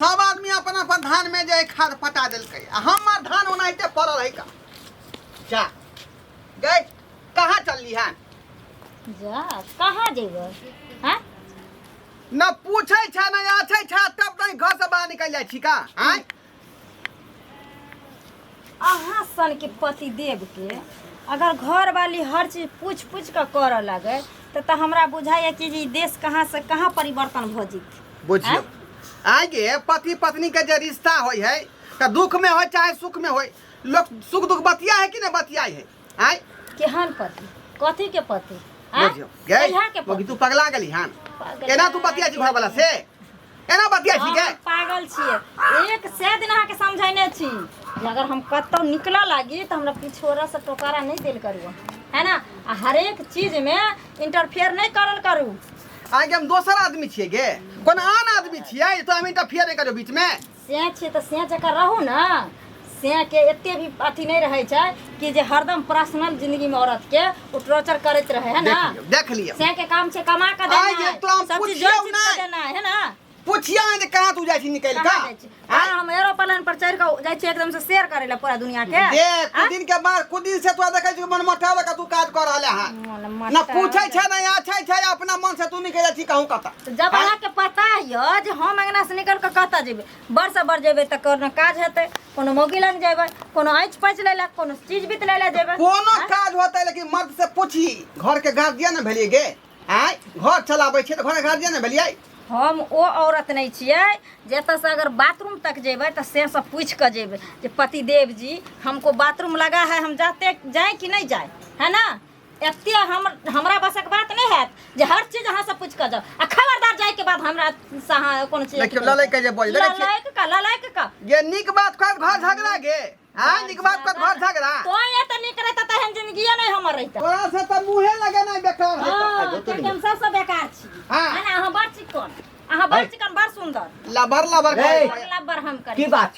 सब आदमी अपन अपन धान में जे खाद पटा देलकै आ हमर धान ओनाहिते पड़ल है का जा गई कहाँ चलली हन? जा कहाँ जेबै? हैं? न पूछै छै न आछै छै, तब तक घर से बाहर निकल जाइ छी का? आँय, अहाँ सन के पति देव के अगर घर वाली हर चीज पूछ पूछ कऽ करऽ लगे तऽ हमरा बुझाइए कि जे ई देश कहाँ से कहाँ परिवर्तन भऽ जेतै। बुझियौ आगे, पति पत्नी के जे रिश्ता होइ है तऽ दुख में हो चाहे सुख में होय, लोग सुख दुख बतिया है कि नहीं बतियाई है? आय, केहन पति, कथी के पति? आँय? बुझियौ गे कहिया के मगी पति? तू पगला गेली हन? पगला एना तू बतिया छी घर वाला से? एना बतिया छी गे? हम पागल छियै? एक सए दिन अहाँके समझैने छी जे अगर हम कतहु निकलऽ लागी तऽ हमरा पिछोड़ा से टोकारा नहि देल करू, है ना? आ हरेक चीजमे इंटरफेयर नहि करल करू। आगे हम दोसर आदमी छियै गे? कोन आन आदमी छियै तो हम इंटरफियर नहि करियौ बीचमे? से छियै तऽ से जकाँ रहू ने। से के एते भी अथी नहि रहै छै कि जे हरदम पर्सनल जिंदगी में औरत के ओ टॉर्चर करैत रहे, है ना? देख लियौ, देख लियौ। से के काम छै कमा के आइ देना, जे तोरा हम सब चीज पुछियौ जोड़ चित नहि। के देना है ना? पुछिया जे कहाँ तू जाइ छी निकलि कहाँ कऽ? जाइ छी? हाँ, हम एरोप्लेन पर चढ़ि कऽ जाइ छी एकदम से शेयर करे ला पूरा दुनिया के। देख, आँ? कुछ दिन के बाद, कुछ दिन से तोरा देखै छी मन मोटावे का तू काज कर रहले हन। मन न मोटावे। पूछै छै न आछै छै, अपना मन से तू निकल जाइ छी कहूँ कतऽ। तऽ जब अहाँके पता यऽ जे हम अंगना से निकल कऽ कतऽ जेबै, बड़ से बड़ जेबै तऽ कोनो काज हेतै, कोनो मौगी लग जेबै, कोनो ऐंच पैंच लै लए, कोनो चीज बीत लै लए जेबै। कोनो आँय? काज होतै लेकिन मर्द से पूछी। घर के गार्जियन ने भेलियै गे? आँय, घर चलाबै छियै तऽ घर के गार्जियन ने भेलियै? हम ओ औरत नहि छियै जे एतऽसँ अगर बाथरूम तक जेबै तऽ से सब पूछि कऽ जेबै जे पतिदेव जी, हमको बाथरूम लगा है, हम जाते जाए कि नहीं जाए, है ना? एते हम हमरा बसक बात नहि हैत जे हर चीज अहाँ से पूछि कऽ जाउ। आ खबरदार, जायके बाद हमरा से अहाँ कोनो चीज देखियौ, ललैक के जे बजै, देखै छियै? ललैक कऽ, ललैक कऽ। ये नीक बात कहत घर झगड़ा गे? आँय, नीक बात कहत घर झगड़ा? तो ये तऽ नीक रहता तहन जिंदगिए नहि हमर रहिता। तोरा से तऽ मुँहे लगेनाइ बेकार है। हाँ, कियाकि हम सबसँ बेकार छी। हाँ। है ना? अहाँ बड़ चिकन, अहाँ बड़ चिकन, बड़ सुंदर। लबर लबर ए। कहै। बड़ लब्बर हम करी। की बात?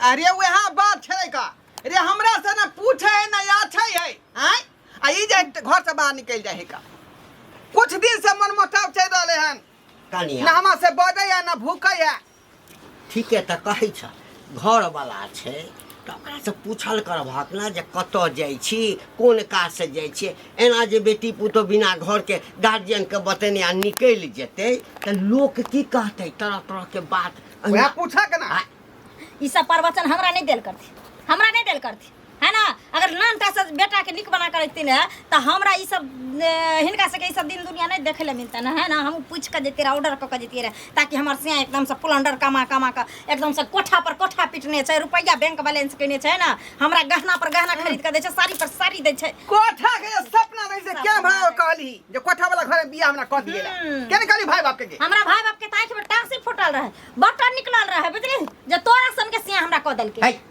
अरे वएह बात छै का रे, हमरा से न पूछे है न आछे है। आँय, आ ई जे घर से बाहर निकलि जाइ है का, कुछ दिन से मन मोटाव चलि रहलै हन। न कनिया हमरा से बजै है न भूकै है। ठीके तऽ कहै छ, घरवला छै तऽ ओकरासँ पूछल करबहक ने जे कतऽ जाइ छी, कोन काजसँ जाइ छियै। एना जे बेटी पुतोह बिना घरके गार्जियनके बतेने आ निकलि जेतै तऽ लोक की कहतै? तरह तरहके बात। वएह पूछक ना। ई सब प्रवचन हमरा नहि देल करथिन, हमरा नहि देल करथिन, है ना? अगर नानटा से बेटा के नीक बना कर रखती ने तऽ हमरा ई सब हिनका सबके ई सब दिन दुनिया नहि देखे ला मिलता ने, है ना? हम पूछ के जैतियै रहे, ऑर्डर कऽ के जैतियै रहे, ताकि हमर सिया एकदम से प्लंडर कमा कमा कऽ एकदम से कोठा पर कोठा पिटने छै, रुपैआ बैंक बैलेंस केने छै, है ना? हमरा गहना पर गहना खरीद के दै छै, साड़ी पर साड़ी दै छै। कोठा के जे सपना रहै से क्या भाव कहली जे कोठा वाला घर में बियाह हमरा कऽ दिए? के ने कहली भाई बाप के? हमरा भाई बाप के तऽ आँखि में टाँसी फूटल रहे, बटन निकलल रहे, बुझली, जे तोरा सन के सिया हमरा कऽ देलकै। है,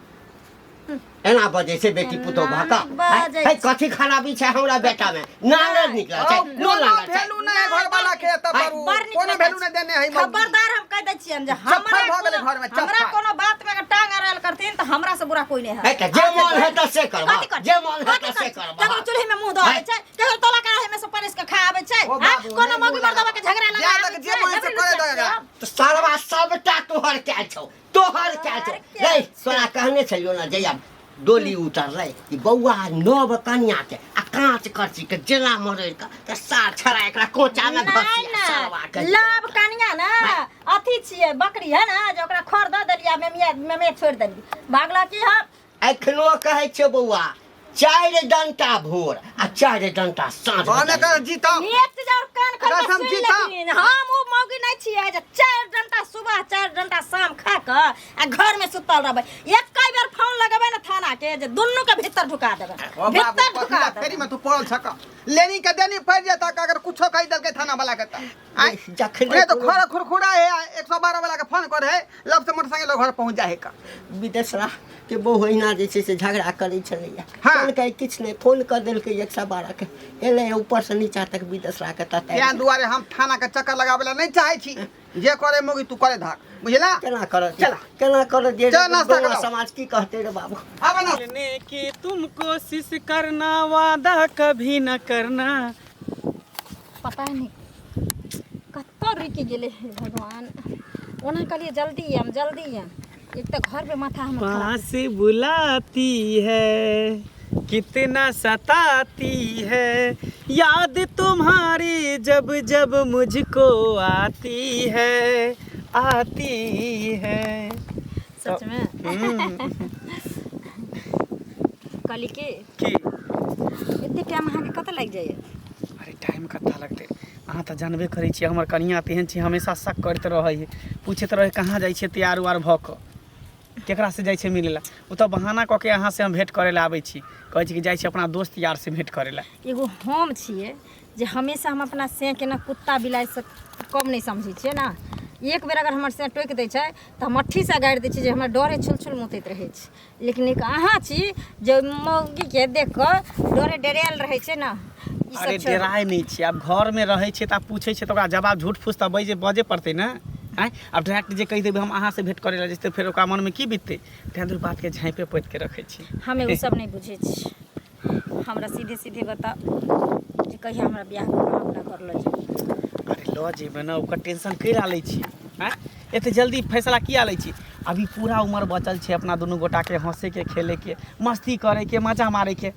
एना बजै छै बेटी पुतोह भऽ कऽ? बजै है, छै। कथी खराबी छै हमरा बेटा मे? नांगर निकलल छै? औ, नो कोनो नांगर छै? वैल्यू नहि है घर वाला के तऽ है। बरू बड़ नीक कोनो लगै वैल्यू छै। नहि देने है मौगी। खबरदार, हम कह दै छियनि जे चप्पल हमरा भऽ गेलै कोनो- घरमे, चप्पल। हमरा कोनो बात में अगर टांग अड़ायल करथिन तऽ हमरा से बुरा कोई नहीं है। है तऽ जे मन हेतै से करबह। कथी कर? जे मन कथी हेतै से कर? करबह। ककरो चूल्ही में मुंह धऽ आबै छै, ककरो तोला कड़ाही में से परसि के खा आबै छै, ओ हाँ? बाबू, कोनो नहि मौगी मुँह मर्दवा के झगड़ा लगा जा आबै तक जे छै, मन से जबरी करे लुच्चा दगा। छै। तऽ सरवा सबटा तोहर कयल छौ, तोहर कयल छौ। तोहर कयल रे, तोरा कहने छलियौ ने जहिया डोली उतरलै कि बौआ, नव कनिया के आ काँच करची के जेना मरैड़ के तऽ सार छड़ा एकरा कोचा में नहि घसिया सरवा ने के। लव कनिया ने अथी छियै, बकरी है ना, जे ओकरा खर दऽ देलियै आ मेमिया मेमे छोड़ि देलियै, भागल की हम। एखनो कहै छियौ बौआ, 4 डंटा भोर आ 4 डंटा साँझ। हम एकर जीतब। एक चीज और कान खोल के रसम सुनि जीतब। लेथिन, हम ओ मौगी नहि छियै जे 4 डंटा सुबह 4 डंटा शाम खा कऽ आ घर में सुतल रहबै। एक बेर फोन लगेबै ने थाना के जे दुनू के भीतर ढुका देबै। ओ बाबू, भीतर कथी ढुका ला देबै। फेरी में तू पड़ल छक? लेनी के देनी पड़ जेता अगर कुछो कहि देलकै थाना वाला के तऽ। आँय? जखने ओने तो खर खुरखुरा है, 112 वाला के फोन कर है, लब से मोटरसाइकिल घर पहुंच जाए है का। विदेशरा के बहु अहिना जे छै से झगड़ा करै छलैया। हाँ। कहलकै किछु नहि, फोन कऽ देलकै 112 के, एलै ऊपरसँ नीचा तक विदेशरा के ततारि। तें दुआरे हम थाना के चक्कर लगावे ला नहीं चाहे छी। जे करे मोगी तू करे धाक, बुझला? केना करत? चला। केना करत जे चल, नाश्ता गौआँ कराओ। समाज की कहतै रे बाबू? आब ना। मिलने की तुम कोशिश करना, वादा कभी न करना। पता नहीं कतऽ रुकि गेलै। हे भगवान, ओना कहलियै जल्दी आयब, जल्दी आयब। एक तऽ घरमे माथा हमर खराब। पास बुलाती है, कितना सताती है, याद तुम्हारी जब जब मुझको आती है, आती है। सचमे कहली कि की? एते टाइम अहाँके कतऽ लागि जाइए? अरे टाइम कतऽ लगतै, अहाँ तऽ जानबे करै छियै, हमर कनियाँ तेहन छै, हमेशा शक करैत रहै है, पूछैत रहै कहाँ जाइ छियै तैयार उआर भऽ कऽ, केकरासँ जाइ छै मिलै लए। ओ तऽ बहाना कऽ के अहाँसँ हम भेँट करै लए आबै छी, कहै छी कि जाइ छी अपना दोस्त यारसँ भेँट करै लए। एगो हम छियै जे हमेशा हम अपना सेके ने कुत्ता बिलाइसँ कम नहि समझै छियै ने। एक बेर अगर हमर से टोकि दै छै तऽ हम अट्ठीसँ गारि दै छियै जे हमरा डरे छुल छुल मुतैत रहै छै। लेकिन एक अहाँ छी जे मौगीके देख कऽ डरे डरायल रहै छै ने। ई अरे सब छोड़ू। डराइ नहि छियै, आब घरमे रहै छियै तऽ आब पूछै छियै तऽ ओकरा जवाब झूठ फूस तऽ बजे बजे पड़तै ने। आँय, आब डायरेक्ट जे कहि देबै हम अहाँसँ भेँट करै लए जेतै, फेर ओकरा मनमे की बीततै? ताहि दुआरे बातके झाँपि पोतिके रखै छी। हम एगो सब नहि बुझै छी। हमरा सीधे सीधे बताउ जे कहिया हमरा बियाह कऽ कऽ अपना घर लऽ जायब? अरे लऽ जेबै ने, ओकर टेंशन कैला लै छी? आँय, एते जल्दी फैसला किया लै छी? अभी पूरा उमर बचल छै अपना दुनू गोटाके हँसैके, खेलैके, मस्ती करैके, मजा मारैके।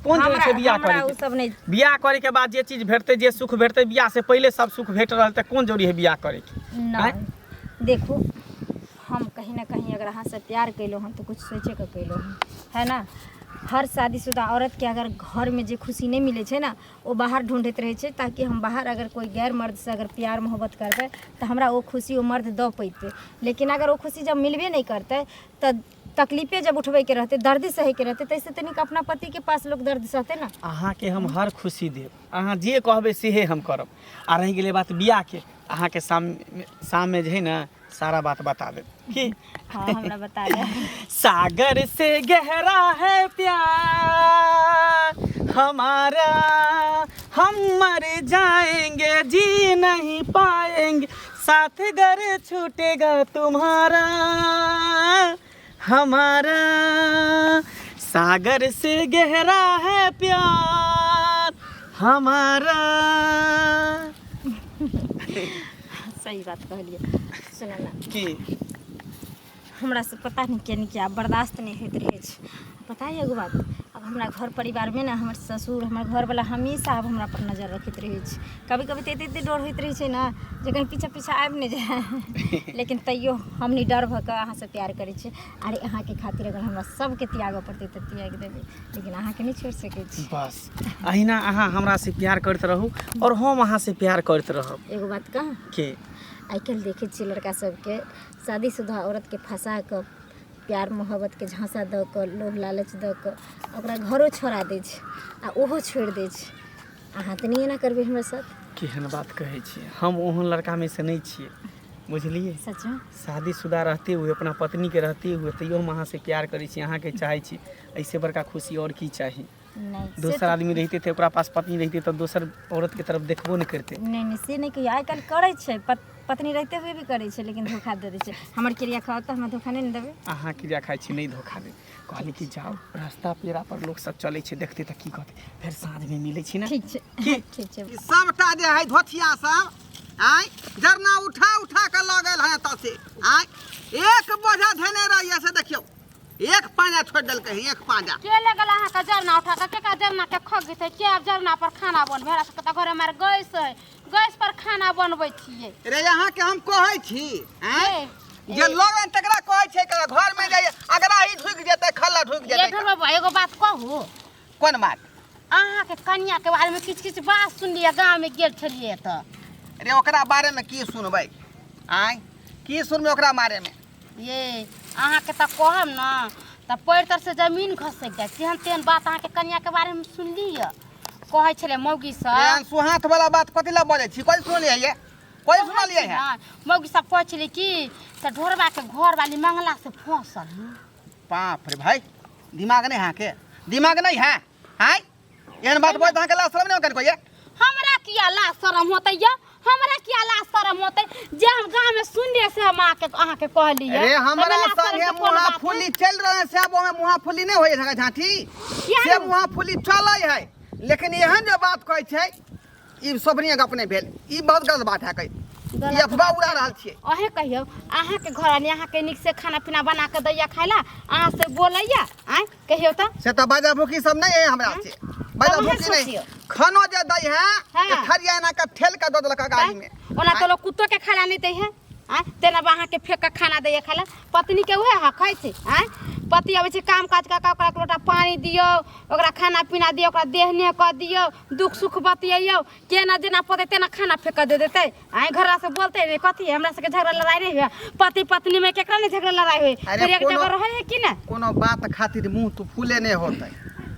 कोन जरूरी छै बियाह हमरा करैके? ओ सब नहि। बियाह करैके बाद जे चीज भेटतै, जे सुख भेटतै, बियाह से पहिले सब सुख भेट रहल, तऽ कोन जरूरी है बियाह करैके? आँय? नहि, देखू, हम कहीं ना कहीं अगर अहाँसँ प्यार कयलहुँ हन तऽ कुछ सोचि कऽ कयलहुँ हन, है ना? हर शादीशुदा औरतके अगर घरमे जे खुशी नहि मिलै छै ने, ओ बाहर ढूँढैत रहै छै, ताकि हम बाहर अगर कोइ गैर मर्दसँ अगर प्यार मोहब्बत करबै तऽ हमरा ओ खुशी ओ मर्द दऽ पेतै। लेकिन अगर ओ खुशी जब मिलबे नहि करतै तऽ तकलीफे जब उठबैके रहतै, दर्द सहैके रहतै, ताहिसँ तऽ नीक अपना पतिके पास लोक दर्द सहतै ने। अहाँके हम हर खुशी देब, अहाँ जे कहबै सेहे हम करब। आ रहि गेलै बात बियाहके, अहाँके शाममे जे हइ ने सारा बात बता देब की। हाँ, हमरा बता दे। सागर से गहरा है प्यार हमारा, हम मर जाएंगे जी नहीं पाएंगे, साथ घर छूटेगा तुम्हारा हमारा। सागर से गहरा है प्यार हमारा। सही बात कहलियै। सुनू ने। की? हमरा से पता नहि किया नहि किया बर्दाश्त नहि होइत रहै छै। पता है एगो बात, आब हमरा घर परिवारमे ने हमर ससुर, हमर घरवला हमेशा आब हमरा पर नजर रखैत रहै छै। कभी कभी तऽ एते एते डर होइत रहै छै ने जे कहीं पीछा पीछा आबि नहि जाय, लेकिन तैयो हम निडर भऽ कऽ अहाँसँ प्यार करै छी। अरे अहाँके खातिर अगर हमरा सबके त्यागऽ पड़तै तऽ त्यागि देबै, लेकिन अहाँके नहि छोड़ि सकै छी। बस अहिना अहाँ हमरासँ प्यार करैत रहू आओर हम अहाँसँ प्यार करैत रहब। एगो बात कह। के? आइ काल्हि देखै छियै लड़का सबके शादीशुदा औरतके फंसा कऽ, प्यार मोहब्बतके झाँसा दऽ कऽ, लोभ लालच दऽ कऽ ओकरा घरो छोड़ा दै छै आ ओहो छोड़ि दै छै। अहाँ तऽ नहि एना करबै हमरा साथ? केहन बात कहै छियै, हम ओहन लड़कामे से नहि छियै, बुझलियै? सचमे? शादीशुदा रहते हुए, अपना पत्नीके रहते हुए, तैयो हम अहाँसँ प्यार करै छी, अहाँके चाहै छी। एहिसँ बड़का खुशी आओर की चाही? नहि से दोसर आदमी रहिते तऽ ओकरा पास पत्नी रहिते तऽ दोसर औरतके तरफ देखबो नहि करतै। नहि नहि, से नहि कहियौ। आइ काल्हि करै छै, पत्नी रहिते हुए भी करै छै, लेकिन धोखा दऽ दै छै। हमर क्रिया खाउ तऽ हमरा धोखा नहि ने देबै? अहाँ क्रिया खाइ छी, नहि धोखा देब। कहली कि जाउ, रास्ता पेरा पर लोक सब चलै छै, देखतै तऽ की कहतै? फेर साँझमे मिलै छी ने। ठीक छै। की? ठीक छै। ई सबटा जे है धोथिया सब आँय जरना उठा उठा कऽ लऽ गेल है एतऽ से। आँय, एक बोझा धेने रहिए से देखियौ एक पाँजा छोड़ि देलकै हँ, एक पाँजा। के ले गेल अहाँके जरना उठा कऽ? केकरा जरना के खग गेतै? के आब जरना पर खाना बनबै? हमरा सबके तऽ घरमे मार गैस है, गैस पर खाना बनबै छियै। रे अहाँके हम कहै छी आँय ए, जे लगन तकरा कहै छै एकरा घर में जाइए अगरा ही ढुकि जेतै, खल्ला ढुकि ए जेतै। ढोल बाबा, एगो बात कहू? कोन बात? अहाँके कनिया के बारे में किछु किछु बात सुनलियै, गाँव में गेल छलियै तऽ। रे ओकरा बारे में की सुनबै? आँय, की सुनबै ओकरा बारे में? ये अहाँके तऽ कहब ने तऽ पैर तर से जमीन घसकि जायत, तेहन तेहन बात अहाँके कनिया के बारे में सुनलियै। कहै छलै मौगी सब। एहन सुहाथ वाला बात कथी लए बजै छी? कथी सुनलियै ये? कथी सुनलियै है? मौगी सब कहै छलै कि से ढोरबा के घरवाली मंगला से फंसल। बाप रे भाई, दिमाग नहीं है के? दिमाग नहीं है? आँय, एहन बात बजै तऽ अहाँके लाज शरम नहि होइत ये? हमरा किया लाज शरम होतै ये? हमरा किया लाज शरम होतै? जे हम गाँव में सुनलियै से हम अहाँके कहलियै। अरे हमरा एहिमे लाज शरम संगे के कोन मुँहा बात है? फुली चलि रहल है, से आब ओहिमे मुँहा फुली नहि होइ है झाँटी, किया से नहि? मुँहा फुली चलै है, लेकिन एहन जे बात कहै छै ई शोभनीय गप नहि भेल, ई बहुत गलत बात है। ई अफवाह उड़ा रहल छियै। अहें कहियौ, अहाँके घर आनी अहाँके नीक से खाना पीना बना के दैया खाय ला, अहाँ से बोलैया? आँय, कहियौ तऽ। से तऽ बाजा भूखी सब नहीं है हमरा से, बाजा तब अहाँ भूखी नहीं। सोचियौ। खानो जे दै है हाँ। ते थरिया एना के ठेल के दऽ देलक गाड़ी में। ओना तऽ लोग कुत्तो के खाना नहीं दै है, आँय, तेना बा अहाँके फेंक के खाना दैया खाय ला। पत्नी के उहे हक है छै। आँय, पति अबै छै काम काज कऽ के, ओकरा एक लोटा पानि दियौ, ओकरा खाना पीना दियौ, ओकरा देह नेह कऽ दियौ, दुख सुख बतियैयौ, केना जेना पते तेना खाना फेंक के दे देतै। आँय, घरवा से बोलते नहीं कथी है, हमरा सबके झगड़ा लड़ाई नहीं हुए, पति पत्नी में केकरा नहीं झगड़ा लड़ाई हुए? अरे फिर एक कोनो- जगह रहे है कि ना? कोनो बात खातिर मुंह तू फूले नहीं होते,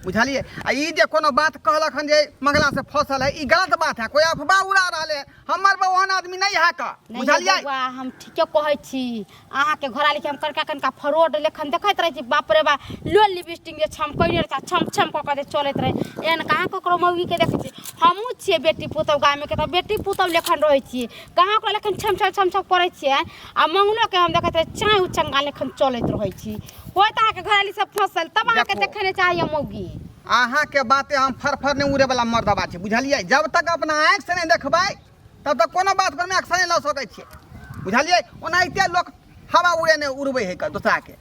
बुझलिए? आ ई जे कोनो बात कहलक हन जे मंगला से फसल है, ई गलत बात है, कोई अफवाह उड़ा रहले है। हमर बा ओहन आदमी नहीं है का, नहीं बुझलिए? बौआ, हम ठीके कहै छी। अहाँके घरवाली के हम कनका कनका फ्रॉड लेखन देखैत रहै छी, बाप रे बा, लो लिपस्टिक जे छमकैने रहै छै, छम छम कऽ कऽ जे चलैत रहै, एहन कहाँ ककरो मौगी के देखै छी। हमहूँ छियै बेटी पुतहु गामके, तऽ बेटी पुतहु लेखन रहै छियै, कहाँ ओकरा लेखन छम छम छम छम करै छियै। आ मंगलोके हम देखैत रहै चाँय उचंगा लेखन चलैत रहै छी। होइत अहाँके घरवाली सब फसल, तब अहाँके देखो। देखै नहि चाहैए मौगी। अहाँ के बाते हम फरफर नहीं उड़े वाला मर्दबा छी, बुझलिए? जब तक अपना आँखि से नहीं देखबै तब तक कोनो बात पर में एक्शन नहीं लऽ सकै छियै, बुझलिए? ओनाहिते लोक हवा उड़े नहीं उड़बै है दोसरा के।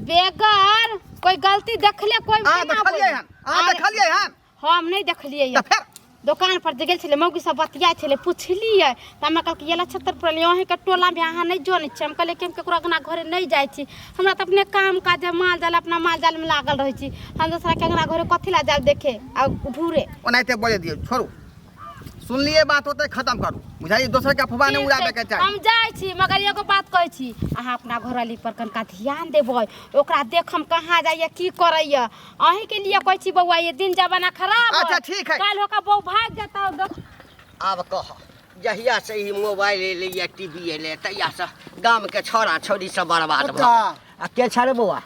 बेगर कोई गलती देखले कोई अहाँ केना देखलियै बोली? हन? अहाँ अरे, देखलियै हन? हम नहीं देखलियै। तऽ फेर दोकान पर जे गेल छलै, मौगी सब बतियाइ छलै, पुछलियै तऽ हमरा कहलकै ये छत्तर पर अहीँके टोलामे अहाँ नहि जनै छियै। हम कहलियै कि हम ककरो अङ्गना घरे नहि जाइ छी, हमरा तऽ अपने काम काज है, माल जाल, अपना माल जालमे लागल रहै छी, हम दोसराके अङ्गना घरे कथी लए जायब देखे आ घूरे। ओनाहिते बजै दियौ, छोड़ू, सुनलिए बात होते खत्म करू, बुझलिए? दोसर के अफवाह नहीं उड़ाबे के चाही। हम जाइ छी, मगर एगो बात कहै छी, अहाँ अपना घरवाली पर कनका ध्यान देबै, ओकरा देखम कहाँ जाइए की करैए। अहीँके लिए कहै छी बौआ, ये दिन जमाना खराब है। अच्छा, ठीक है। काल्हि होकर बहू भागि जेतौ। आब कह, जहिया से ई मोबाइल एलैया, टीवी एलै, तहिया से गामके छौड़ा छौड़ी सब बर्बाद भऽ गेल। आ के छा रे बौआ?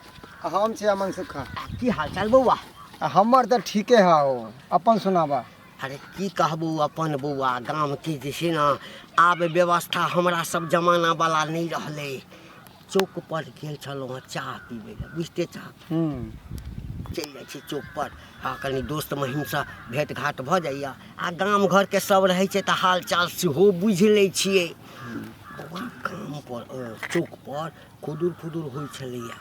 हम छी अमन सुखा। आ की हाल चाल बौआ? हमर तऽ ठीके है, हो अपन सुनाबा। अरे की कहबू अपन बौआ, गामके जे छै ने आब व्यवस्था हमरा सब जमाना वाला नहि रहलै। चौक पर गेल छलहुँ हँ चाह पीबै लए, बुझिते छह, चलि जाइ छी चौक पर, आ कनि दोस्त महीमसँ भेँट घाट भऽ जाइए, आ गाम घरके सब रहै छै तऽ हाल चाल सेहो बुझि लै छियै। बौआ, गाम पर चौक पर खुदुर फुदुर होइ छलैए।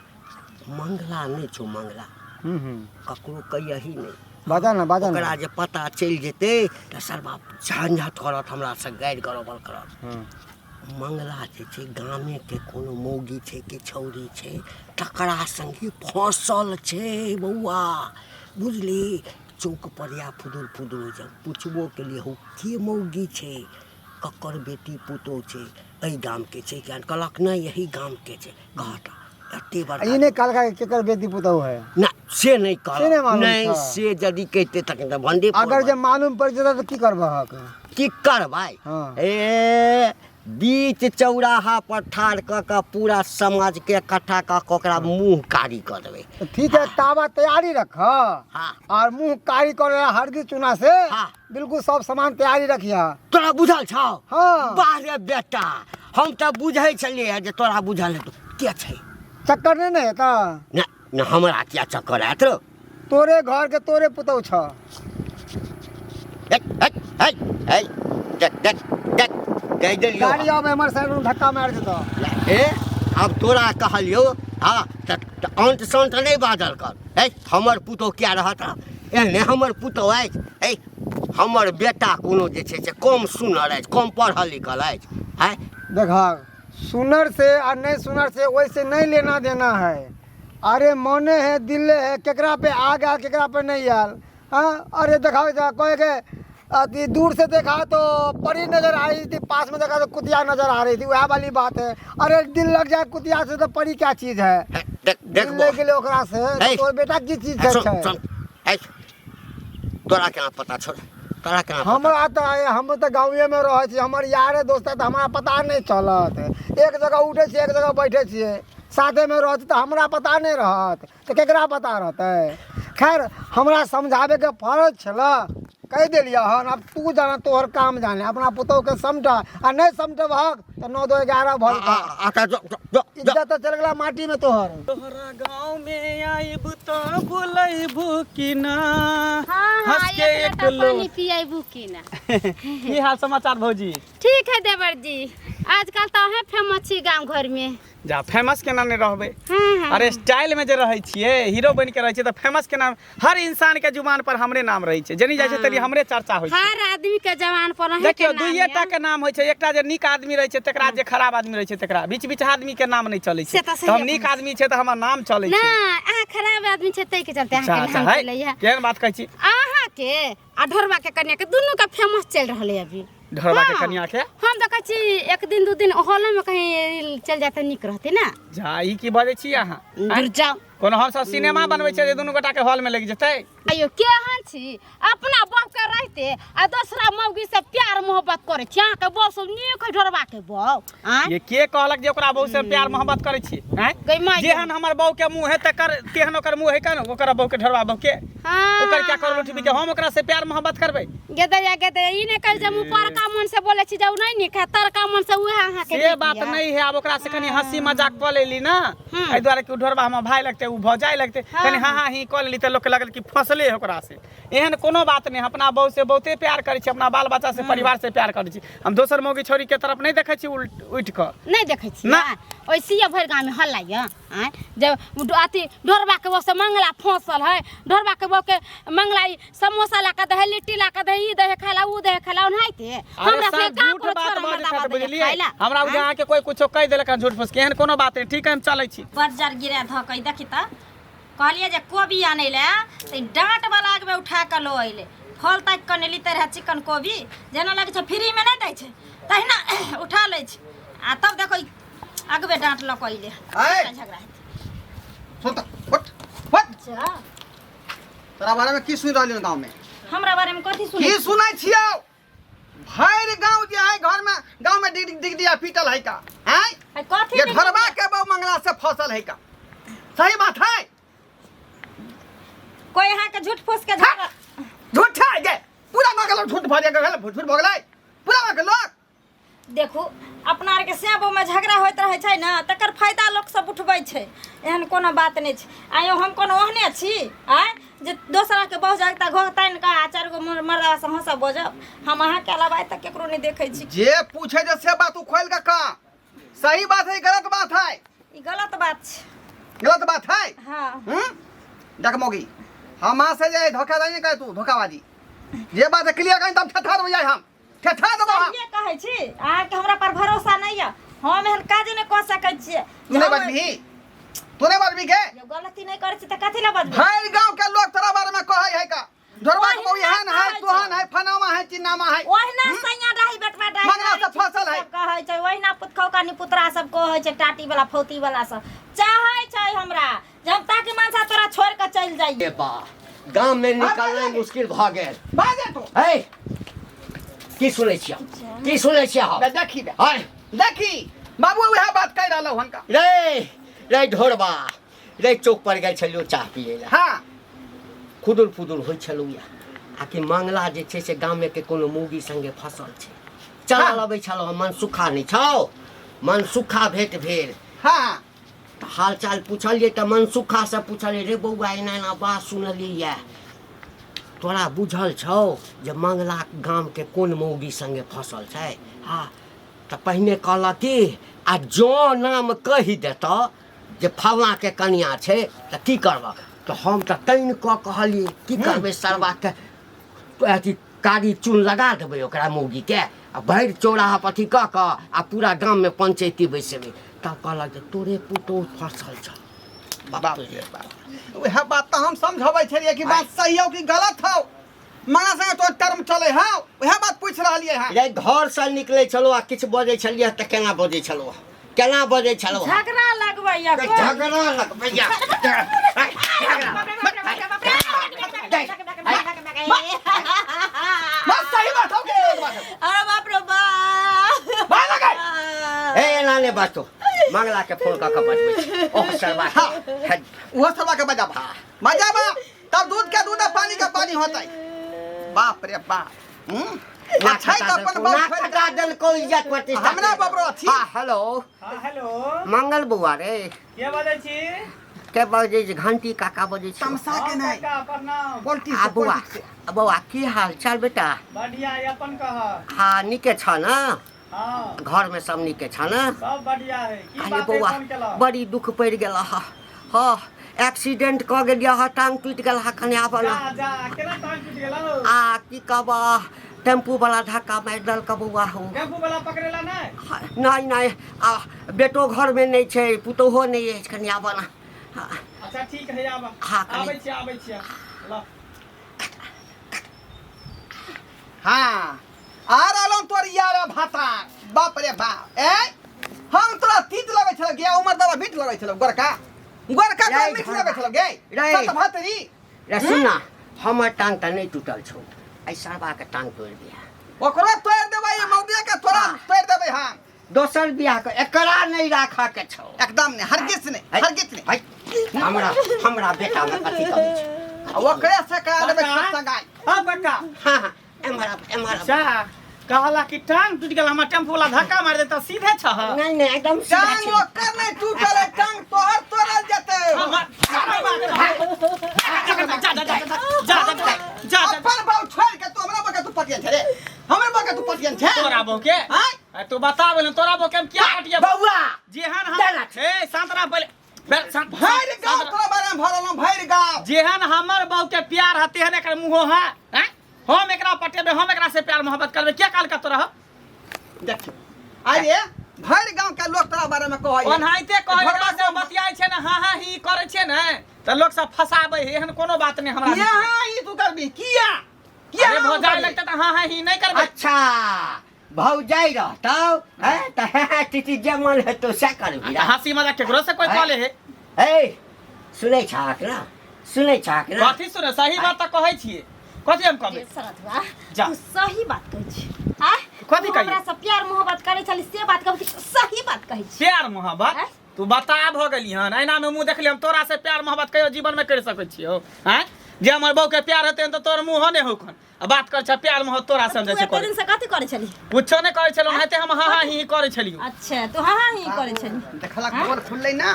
मंगला नहि छौ मंगला, ककरो कहियही नहि। बाजा ना, बाजा ना। ओकरा जे पता चलि जेतै तऽ सरबा झंझट करत, हमरासँ गारि गरबल करत। मंगला जे छै गामेके कोनो मौगी छै कि छौरी छै, तकरा संगे फसल छै बौआ, बुझली? चौक पर या फुदुर फुदुर होइ छै। पुछबो केलियै, हौ के मौगी छै, ककर बेटी पुतोह छै, एहि गामके छै कि? कहलक नहि, एहि गामके छै। कहत एते बड़का ई नहि कहलका कि केकर बेटी पुतोह है? ना, से नहि से नहि कहलक। मालूम नहि छौ? से यदि कहिते तखन तऽ भंडे अगर जे मालूम पड़ि जेतै तऽ की करबहक? की करबै? हाँ। ए बीच चौराहा पर ठाढ़ कऽ कऽ पूरा समाजके इकट्ठा कऽ कऽ ओकरा मुँह कारी कऽ देबै। तऽ ठीक है, तावा तैयारी रख। हाँ। और मुंह कारी करे ला हरदी चूना से। हाँ। बिल्कुल सब सामान तैयारी रखिया। तोरा बुझल छौ? हाँ। वाह रे बेटा, हम तऽ बुझै छलियै जे तोरा बुझल हेतौ। के छै? चक्कर नहीं ने हेता? ना ना, हमरा किया चक्कर आयत रौ? तोरे घर के तोरे पुतौ छ। हे हे हे हे, देख देख देख, कहि देलियौ। गाड़ी आब एमहर साइड में धक्का मारि देतौ। ए आब तोरा कहलियौ, हाँ तऽ अंत सन्त नहि बाजल कर। हे हमर पुतोह किया रहत? एहने हमर पुतोह अछि। हे हमर बेटा कोनो जे छै से कम सुनर अछि, कम पढ़ल लिखल अछि? आँय देखा, सुनर से आ नहीं सुनर से वैसे नहीं लेना देना है। अरे मने है दिले है, केकरा पे आ गया केकरा पे नहीं आयल। हाँ, अरे देखाओ जा कहे के अथी दूर से देखा तो परी नजर आ रही थी, पास में देखा तो कुतिया नजर आ रही थी, वह वाली बात है। अरे दिल लग जाए कुतिया से तो परी क्या चीज है? हे, देख देख दिल लग गेलै ओकरा से हे। तोर बेटा की चीज सुन छै? सुन, हे तोरा केना पता छौ? तोरा केना पता? हमरा तऽ हम तऽ गाँवे में रहै छी, हमर यारे दोस्त है तऽ हमरा पता नहि चलत? एक जगह उठै छियै, एक जगह बैठै छियै, साथेमे रहत तऽ हमरा पता नहि रहत तऽ केकरा पता रहतै? खैर, हमरा समझाबैके फर्ज छलऽ, कहि देलियै हन। आब तू जाना, तोहर काम जाने। अपना पुतोहके समटा, आ नहि समटबहक तऽ 9 2 11 भऽ आ, जेतौ। आ, आ, जो जो जो जो। इज्जत तऽ चलि गेला माटीमे तोहर। तोहरा गाँव में आइब तो बोलैबू कि ना? हाँ हाँ, हंस के एक एक लोटा लो पानी पियबू की ना? की हाल समाचार भौजी? ठीक है देवर जी, आजकल तऽ अहें फेमस छी गाँव घर में। जा फेमस केना नहि रहबै? हाँ हाँ। अरे स्टाइल में जे रहै छियै, हीरो बनि के रहै छियै तऽ फेमस केना? हर इंसान के जुबान पर हमरे नाम रहै छै, जनी जाइ छै तनी हमरे चर्चा होइ छै। हर आदमी के जवान पर अहें के देखियौ, नाम दुइये यऽ। टा के नाम होइ छै, एकटा जे नीक आदमी रहै छै तकरा, जे खराब आदमी रहै छै तकरा। बीच बीच आदमी के नाम नहि चलै से छै। तऽ तऽ हम सहिए नीक कहै आदमी छै तऽ हमर नाम चलै ना छै। अहाँ खराब आदमी छै ताहि के चलते अच्छा अहाँके अच्छा नाम है चलैया। केहन बात कहै छी? अहाँके आ ढोरबा के कन्या के दुनू के फेमस चलि रहल है अभी। ढोरबा के हाँ। कन्या के हम तऽ कहै छी एक दिन दू दिन हॉलो में कहीं चलि जाए तऽ नीक रहतै ना। जा ई की बजै छी अहाँ? दूर जाउ। कोनो हमसब सिनेमा बनबै छियै जे दुनू गोटा के हॉल में लागि जेतै? आइयो केहन छी, अपना बहू के रहिते आ दोसरा मौगी से प्यार मोहब्बत करै छी। अहाँके बहू सब नीक है ढोरबा के बहू। आँय? ये के कहलक जे ओकरा बहू से प्यार मोहब्बत करै छी? आँय? गै माय। जेहन हमर बहू के मुँह है तकर तेहन ओकर मुँह है का ने, ओकर बहू के, ढोरबा बहू के। हाँ। ओकर क्या करोड़ उठबी के हम ओकरा से प्यार मोहब्बत करबै? गेदैया गेदैया, ई नहि कहि जे हम ऊपरका मन से बोलै छी जे उ नहि नीक है, तरका मन से उएह अहाँके से नीक बात यऽ। नहीं है। आब ओकरा से कनि हंसी मजाक कऽ लेली ना, एहि दुआरे कि उ ढोरबा हमर भाय लगतै, उ भौजाइ लगतै, कनि हाँ हाँ ही कऽ लेली तऽ लोकके लगल कि फंसले है ओकरा से। एहन कोनो बात नहि। अपना बहू से बहुते प्यार करै छी, अपना बाल बच्चा से, परिवार से प्यार करै छी। हम दोसर मौगी छौरी के तरफ नहि देखै छी उठि कऽ। नहि देखै छी ना। ओइसिए भरि गाँवमे हल्ला यऽ। आँय, जब अथी ढोरबा के बहू से मंगला फंसल है, ढोरबा के बहू के मंगला ई समोसा ला के दे है, लिट्टी ला के दे है, ई दे है खाय ला, ऊ दे है खाय ला, ओनाहिते अरे हमरा सब से का झूठ कोनो बात छोरा बजै मर्दाबा छथि, दे है बुझलियै? खाय ला? हमरा बुझाय अहाँके कोइ कुछो कहि देलक हन झूठ फूस के, एहन कोनो बात नहि। ठीक है, हम चलै छी। बज्जर गिरा धऽ कऽ देखी तऽ कहलियै जे कोबी आनै लए तऽ ई डाँट वाला आगमे उठा कऽ लऽ अयलै। फल ताकि कऽ नहि लितै रहए चिकन कोबी, जेना लगै छै फ्रीमे नहि दै छै तहिना उठा लै छै। आ तब देखो ई अगबे डाँट लऽ कऽ अयलै। आय। झगड़ा हेतै। सुन तऽ, उठ उठ। जा। तोरा बारे में की सुनि रहलियौ गाँव में? हमरा बारे में कथी सुनै? की सुनै छियौ? भरि गाँव जे है घर में गाँव में डिग डिग दिया पीटल है का आँय? है कथी ये डिग घरवा के बहु मंगला से फसल है का? सही बात है? कोई अहाँ के झूठ फूस के झगड़ा झूठ है गे, पूरा गाँव के लोग झूठ भऽ गेल, झूठ भऽ गेलै पूरा गाँव के लोग। देखू, अपना आरके सेबो में झगड़ा होइत रहै छै ने, तकर फायदा लोक सब उठबै छै। एहन कोनो बात नहि छै। आइयो हम कोनो ओहने छी आँय जे दोसराके बहु जगता घोघ तानि कऽ आ चारि गो मर्दासँ हँसब बजब? हम अहाँके अलावा आइ तक केकरो नहि देखै छी। जे पूछे जे से बात तू खोलि कऽ कह, सही बात है गलत बात है? ई गलत बात छै। गलत बात है? हाँ। देख मौगी, हमार से जे धोखाधड़ी नहीं करे तू, धोखाबाजी जे बात क्लियर कहीं तब ठठा देबै हम, ठेठा देबो हम। सहिए कहै छी, अहाँके हमरा पर भरोसा नहि यऽ। हम एहन काज नहि कऽ सकै छियै। तू नहि बजबिही? तू नहि बजबी गे? जब गलती नहि करै छी तऽ कथी लए बजबै? भरि गांव के लोग तोरा बारे में कहै है का ढोरबा के बहू एहन है, ओहिना तोहन है, फनामा है, चिन्नामा है। ओहिना सैया डाही बेटवा डाही मंगला डाही से फसल है। सब कहै छै। ओहिना पुतखौका निपुतरा सब कहै छै, टाटी वाला फौती वाला सब चाहै छै हमरा जे हम ताकि मनसा तोरा छोड़ि कऽ चलि जाइए। ए बा, गाम में निकलनाइ मुश्किल भऽ गेल। बाजे तू। है की सुनै छियै? की सुनै छियै हम? बे देखी बे। है देखी बाबू, उएह बात कहि रहलहुँ हुनका। रे रे ढोरबा रे, चौक पर गेल छलियौ चाह पियै लए। हाँ। खुदुर फुदुर होइ छलौ या आ कि मंगला जे छै से गामे के कोनो मौगी संगे फसल छै। चलल हाँ। अबै छलहुँ, मन सुखा नहि छौ, मन सुखा भेट भेल। हाँ। तऽ हालचाल पुछलियै तऽ मनसुखासँ पुछलियै, रे बौआ, एना एना बात सुनलियै, तोरा बुझल छौ जे मंगला गामके कोन मौगी संगे फसल छै? हँ, तऽ पहिने कहलक कि आ जँ नाम कहि देतऽ जे फल्लाँके कनिआँ छै तऽ की करबह? तऽ हम तऽ तानि कऽ कहलियै, की करबै सरबाके, अथी कारी चून लगा देबै ओकरा मौगीके आ भरि चौराहा पर अथी कऽ कऽ आ पूरा गाममे पंचैती बैसेबै। तब कहलक जे तोरे पुतोहु फसल छौ। बाप रे बाप, उएह बात तऽ हम समझबै छलियै कि बात सही हौ कि गलत हौ, मंगला संगे तोर टर्म चलै हौ, उएह बात पूछि रहलियै हँ। रे, घरसँ निकलै छलहुँ आ किछु बजै छलियै तऽ केना बजै छलहुँ, केना बजै छलहुँ? झगड़ा लगबैया कोइ। झगड़ा लगबैया। बात सही बात हौ कि गलत बात हौ? अरे बाप रे बाप। भाग लगे। ए, एना नहि बाजतो, मंगला के फोन कऽ कऽ बजबै छी ओह सरवा के। ओहो सरवा के बजाबा बजाबा, तब दूध के दूध आ पानी के पानी होतै। बाप रे बाप, हम्म? अच्छा तऽ अपन बाप नाक छोड़ि कटा देलकौ इज्जत प्रतिष्ठा। हमरा बाप रो अथी। हाँ, हेलो। हाँ, हेलो। मंगल बौआ रे। के बजै छी? के बजै छी? घंटी काका बजै छी। तमसा के हाँ, नहि। काका, प्रणाम। पॉलिटिक्स आ से, बौआ, पॉलिटिक्स से। आ बौआ, की हाल चाल बेटा? बढ़िया, अपन कह। हाँ, नीके छ न? हाँ घरमे सब नीके छ ने सब बढ़िया है की अरे बात है बौआ फोन केलह बड़ी दुख पड़ि गेल हा हँ एक्सीडेंट कऽ गेलियै हँ टांग टूटि गेल हा कने आबऽ ने जा जा केना टांग टूटि गेल हौ आ की कहबह टेम्पू वाला धक्का मारि देलक बौआ हौ टेम्पू वाला पकड़ेला नहि नहि नहि आ बेटो घरमे नहि छै पुतोहो नहि अछि कनि आबऽ ने हँ अच्छा ठीक है आब हाँ, कनि। आबै छी आबै छी ल हाँ आ रहलौं तोर यार भाता बाप रे बाप ए हम तोरा तीत लगै छल गे उमर दवा मीठ लगै छल गोरका गोरका तोरा रे मीठ घरबा। लगै छल गे रे। सत भातरी रे सुन ना हमर टांग तऽ नहि टूटल छौ एहि सरबाके टांग तोड़ि दिया ओकरो तोड़ देबै ई मौगिया के तोरा तोड़ देबै हम दोसर बियाह के एकरा नहि राखऽ के छौ एकदम नहि हरगिज नहि है, हरगिज नहि है, हमरा हमरा बेटा में कथी कमी छै आ ओकरे से करा देबै काका। सत्संगाई हाँ काका हाँ हाँ एम्हर आब एम्हर आब अच्छा कहला कि टांग टूटि गेल हमर टेम्पू वाला धक्का मारि देता सीधे छह नहीं नहीं एकदम सीधा टांग छै। ओकर नहि टूटल है टांग तोहर तोड़ल जेतै जा जा जा जा जा जा अपन बाप छोड़ के तू हमरा बके तू पटियन छै रे हमरा बके तू पटियन छै तोरा बहू के आँय? आ, तू बता बोले तोरा बहू के हम क्या पटिया बौआ जेहन हम देना छै। ए शांत रह पहले शांत भरि गाँव शांत रह। तोरा बारे में भरल भरि गाँव जेहन हमर बहू के प्यार है तेहन एकर मुँहो है हैं? हम एकरा पटेबे हम एकरा से प्यार मोहब्बत करबे क्या काल का तोरा देखियो अरे भरि गाँव के लोग तोरा बारे में कहै ओनाहिते कहै घरबा एकरा से बतियाइ छै ने हाँ हाँ ही करै छै ने तऽ लोक सब फसाबै है एहन कोनो बात नहि हमरा यहाँ ई तू करबी किया किया अरे हम भौजाई करबी? लगतै तऽ हाँ हाँ ही नहि करबै अच्छा भौजाई रहतौ हैं तऽ हे हे टीटी जे मन हेतौ से करबी तऽ हँसी मजाक केकरो से कोई हैं? कऽ ले है ए सुनै छहक ना सुनै छहक ना कथी सुने सही बात तऽ कहै छियै कथी हम कहबै रे सरधुआ जा। तू सही बात कहै छी आँय? कथी तू कहियै? हमरा से प्यार मोहब्बत करै छली से बात कहबै कि सही बात कहै छी प्यार मोहब्बत आँय? तू बता भऽ गेली हन ऐना में मुँह देखली हम तोरा से प्यार मोहब्बत कहियो जीवन में कर सकै छियौ आँय जे हमर बहू के प्यार हेतै तऽ तोर मुँहो नहि होखन आ बात कर छ प्यार मोहब्बत तोरा से हम तू जाइ छै एते करे दिन से कथी करै छली कुछो नहि करै छलहुँ ओनाहिते हम हाँ हाँ ही ही करै छलियौ अच्छा तू हाँ हाँ ही करै छली देखलक बोल खुललै ना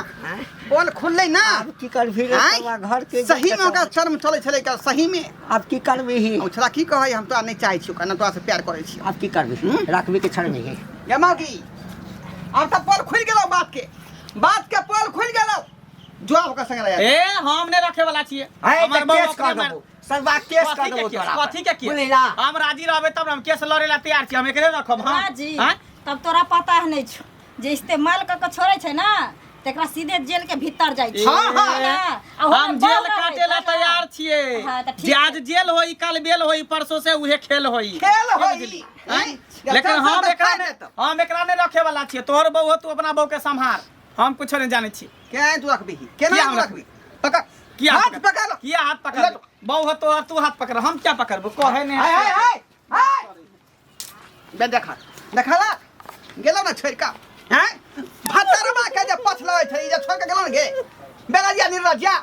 बोल खुललै ना आब की करबही रे आँय? तोरा घर के सही में ओकरा शर्म चलै छलै का सही में आब की करबही ओ छला की कहै हम तोरा नहि चाहै छियौ ना तोरा से प्यार करै छियौ आब की करबही राखबी के छोड़बही ये मौगी आब तऽ पोल खुलि गेलौ बात के बात के पोल खुलि गेलौ जो आब ओकर संगे रह ए हम नहि रखे वाला छियै है हमर तऽ बहू केस अपने कऽ मार- देबौ सरबा केस कऽ कथी के देबौ केस? तोरा पर। कथी के केस? बुझली ना हम राजी रहबै तब ने हम केस लड़े ला तैयार छी हम एकरे रखब हम राजी आँय? तब तोरा पता है नहीं छौ जे इस्तेमाल कऽ के छोड़ै छै ना तकरा सीधे जेल के भीतर जाइ छै हाँ, हाँ। ना? आ होमे हम जेल बड़ रहै काटे ला छै ना। तैयार छियै हाँ, तऽ ठीक जे आज जेल होई कल बेल होई परसों से उहे खेल होई खेल की होई। बुझली? आँय? आँय? लेकिन हम एकरा नहि हम एकरा नहि रखे वाला छियै तोहर बहू हो तू अपना बहू के सम्हार हम कुछो नहि जानै छी केना तू रखबी केना किया तू हम रखबी पकड़ किया हाथ पकड़ लो। किया हाथ पकड़ बहू हो तोहर तू हाथ पकड़ हम क्या पकड़बो कहे नहि हाय हाय हाय हाय बे देखा देखला गेलो ना छोड़ का हैं भतरवा के जे पछ लगै छै ई जे छोड़ के गेलो ने गे बेलजिया निर्लजिया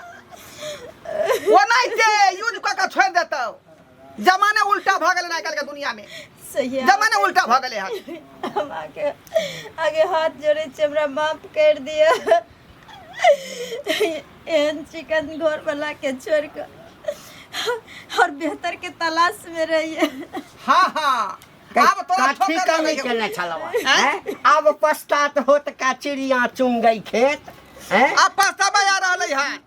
ओनाहिते यूज कऽ के छोड़ देतौ जमाने उल्टा भऽ गेलै आइ काल्हि के दुनिया में सही है जमाने उल्टा भऽ गेलै हन हम आगे आगे हाथ जोड़े छी हमरा माफ कर दिअ एहन चिकन घर वाला के छोड़ के और बेहतर के तलाश में रहिए हाँ हाँ आब तोरा कथी ठोकर कमी लगै हौ। केने छलौ हैं आब पछतात होत का चिड़िया चुन गई खेत हैं आब पछतावा आ रहलै हन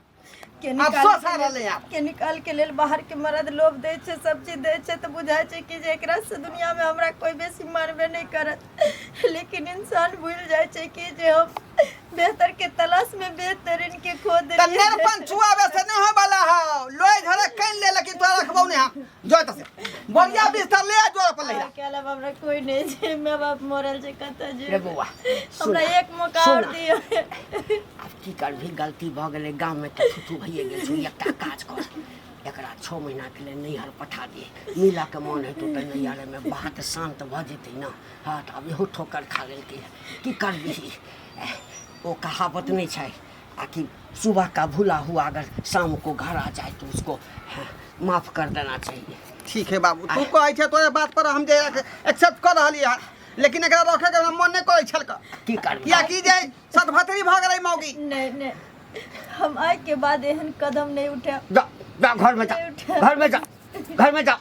के निकाल अफसोस के आ लेल- रहलै आब के निकाल के लेल बाहर के मर्द लोभ दै छै सब चीज दै छै तऽ बुझाइ छै कि जे एकरा से दुनिया में हमरा कोई बेसी मारबे नहीं करत लेकिन इंसान भूल जाइ छै कि जे हम बेहतर के तलाश में बेहतरीन के खो त देलियै नेरपन छुआबे से नहीं होय वाला हौ लोय झरे can ले लेकिन तोरा रखबौ नहीं हम जो त से बोरिया बिस्तर ले आ जो अपन ले के अलावा हमरा कोई नहीं छै माय बाप मरल छै कतऽ रे जे बौआ हमरा एक मौका और सुन। दियौ आब की करबही गलती भऽ गेलै गाममे तऽ थुथू भइए गेल छौ एकटा काज कर एकरा 6 महीनाके लेल नैहर पठा दे मिलऽके मन हेतौ तऽ नैहरमे बात शान्त भऽ जेतै ने हँ तऽ आब इहो ठोकर खा लेलकै हँ की करबिही ओ कहावत नहि छै आ कि सुबह का भूला हुआ अगर शाम को घर आ जाए तो उसको हाँ, माफ कर देना चाहिए ठीक है बाबू तू कहै छै तोरे बात पर हम जे एक्सेप्ट कर रहलियै हन लेकिन एकरा रखे के हमरा मन नहि करै छल की करबी कियाकि जे सतभतरी भऽ गेलै मौगी नहीं नहीं हम आइ के बाद एहन कदम नहीं उठायब जा जा घर में जा घर में जा घर में जा